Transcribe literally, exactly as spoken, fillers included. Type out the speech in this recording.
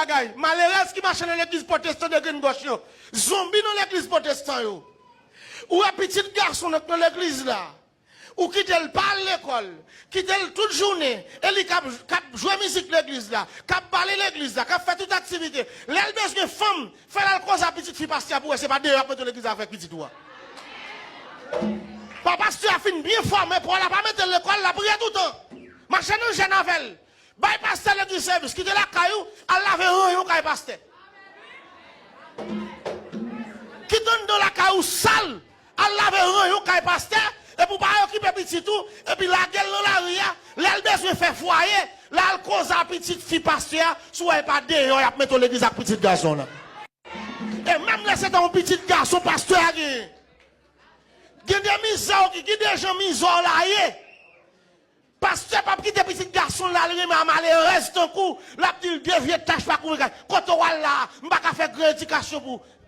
bagay. Malerèz ki mache nan legliz pwotestan de grenn gòch yo. Zonbi nan legliz pwotestan yo. Ou wè pitit gason nan, nan legliz la. Ou kite l pa al lekòl. Kite l tout jounen. E li k ap, k ap jwe mizik legliz la. K ap pale legliz la. K ap fè tout aktivite. Lè l bezwen fanm, fè l al koze a pitit fi pastè a pou wè se pa deyò y ap mete w legliz la avèk pitit ou a. Pa pastè a fin byen fòme pou w la pa mete l lekòl, l ap ret toutan. Mache nan jèn avè l. Bay pastè legliz sèvis, kite lakay ou, al lave ranyon kay pastè. Kite anndan lakay ou sal, al lave ranyon kay pastè, epi w pa okipe pitit ou, epi lage l nan lari a, lè l bezwen fè fwaye, l al koze a pitit fi pastè a, si w wè e pa deyò y ap mete w legliz ak pitit gason w lan. E menm lè se ta yon pitit gason pastè a genyen, gen de mizè w ki, gen de jan mizè w la ye. Pastè p ap kite pitit gason l al renmen a malerèz tankou w, l ap di l de vye tach pa kouvri kay. Kote w al la a? M pa ka fè gran edikasyon pou w.